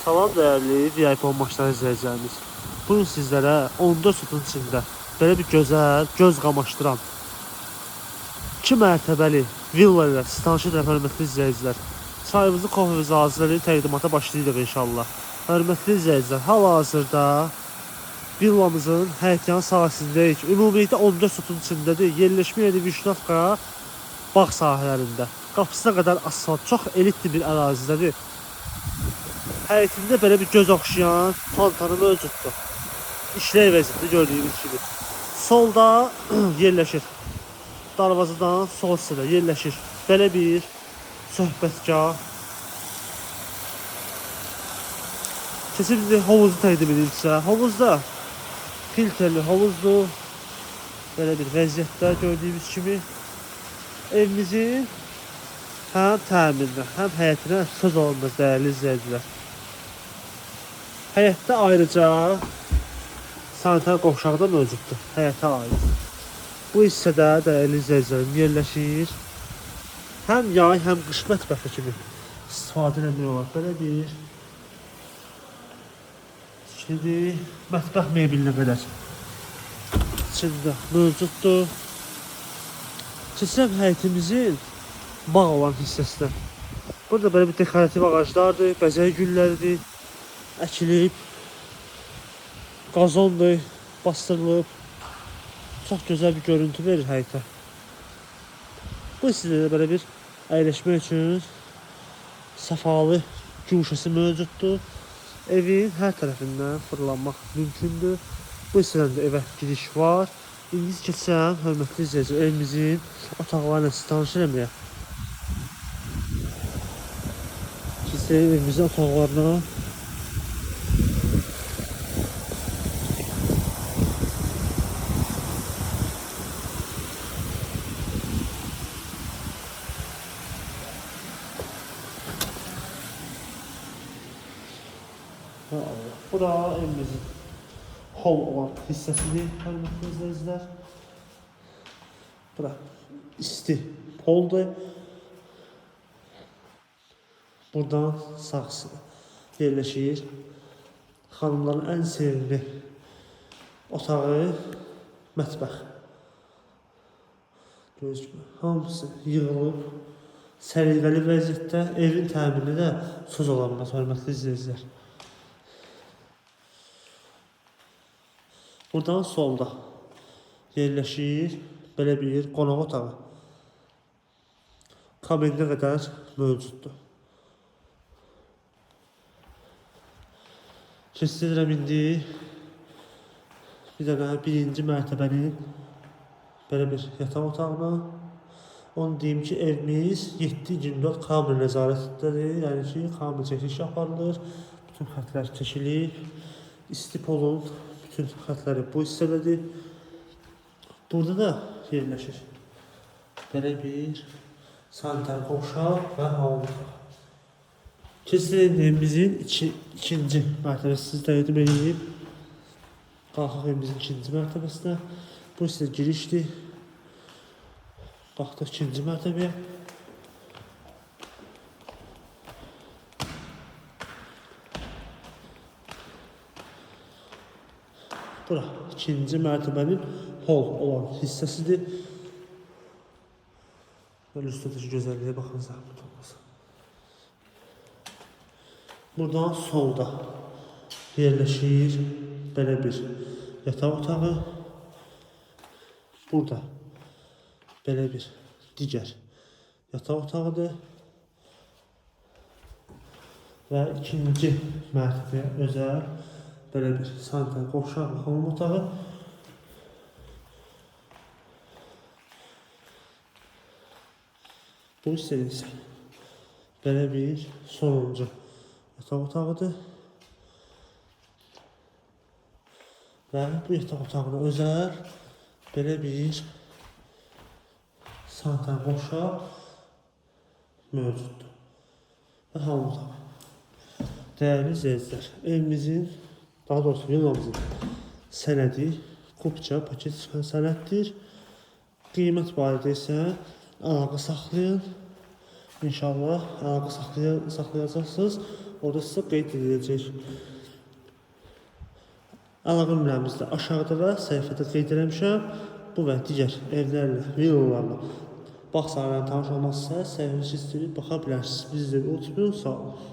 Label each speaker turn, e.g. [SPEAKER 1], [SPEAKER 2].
[SPEAKER 1] Salam dəyərli VIP maçları izləyicilərimiz. Bugün sizlərə 14 sotun içində belə bir gözəl, göz qamaşdıran 2 mərtəbəli villa ilə sizi tanış edirəm, hörmətli izləyicilər. Çayımızı, kofemizi hazırlayıb təqdimata başlayırıq inşallah. Hörmətli izləyicilər, hal-hazırda villamızın həyətyanı sahəsindəyik. Ümumilikdə 14 sotun içindədir. Yerləşmə yeri Vişnovka bağ sahələrində. Qapısına qədər asfalt, çox elitli bir ərazidədir. Həyətində belə bir göz oxşayan fontanı mövcuddur. İşlək vəziyyətdə gördüyünüz kimi. Solda yerləşir. Darvazadan sol hissədə yerləşir. Belə bir söhbətgah. Keçib indi hovuzu təqdim edeyim sizə. Hovuzda filtrli hovuzdur. Belə bir vəziyyətdə gördüyünüz kimi evimizin həm təmirinə, həm həyətinə söz olunmaz dəyərli izləyicilər. Həyətdə ayrıca sanitar qovşağı da mövcuddur, həyətə aid. Bu hissədə dəyərli izləyicilərim yerləşir. Həm yay, həm qış mətbəxi kimi istifadə etmək olar. Belə bir tikilidir. Mətbəx mebelinə qədər içində mövcuddur. Keçirəm həyətimizin bağ olan hissəsinə. Burada belə bir dekorativ ağaclardır, bəzək gülləridir, əkilib, qazondur, bastırılıb. Çox gözəl bir görüntü verir həyətə. Bu hissədə də belə bir əyləşmək üçün səfalı guşəsi mövcuddur. Evin hər tərəfindən fırlanmaq mümkündür. Bu hissədən də evə giriş var. İndi keçsəm, hörmətli izləyicilər, evimizin otaqları ilə sizi tanış eləməyə. Keçsək evimizin otaqlarına. Ya Allah. Bura evimizin hol olan hissəsidir, hörmətli izləyicilər. Bura isti poldur. Buradan sağ yerləşir. Xanımların ən sevimli otağı mətbəx. Gördüyünüz kimi hamısı yığılıb, səliqəli vəziyyətdə. Evin təmirinə də söz olanmaz, hörmətli izləyicilər. Buradan solda yerləşir belə bir qonaq otağı. Kabinə qədər mövcuddur. Keçirirəm indi bir dənə birinci mərtəbənin belə bir yataq otağına. Onu deyim ki, evimiz 7/24 kamera nəzarətindədir. Yəni ki, kamera çəkiliş aparılır. Bütün xətlər çəkilib. İsti polun bütün xətləri bu hissədədir. Burada da yerləşir belə bir sanitar qovşaq və hamam otağı. Keçirik evimizin ikinci mərtəbəsi təqdim edeyim. Qalxaq evimizin ikinci mərtəbəsinə. Bu hissə girişdir. Qalxdıq ikinci mərtəbəyə. Bura ikinci mərtəbənin hol olan hissəsidir. Böyle üstədəki gözəlliyə baxın, zəhmət olmasa. Buradan solda yerləşir belə bir yataq otağı. Burada belə bir digər yataq otağıdır. Və ikinci mərtəbəyə özəl belə bir sanitar qovşaq və hamam otağı. Bu hissədə isə belə bir sonuncu yataq otağıdır. Və bu yataq otağına özəl belə bir sanitar qovşaq mövcuddur. Və hamam otağı. Dəyərli izləyicilər, evimizin, daha doğrusu villamızın sənədi kupça paket çıxan sənəddir. Qiymət barədə isə əlaqə saxlayın. İnşallah əlaqə saxlayacaqsınız. Orada sizə qeyd ediləcək. Əlaqə nömrəmiz də aşağıda və səhifədə qeyd eləmişəm. Bu və digər evlərlə, villalarla bağ sahələrlə tanış olmaq istəsəniz səhifəmizi istəyib baxa bilərsiniz. Bizi də unutmayın. Sağ olun.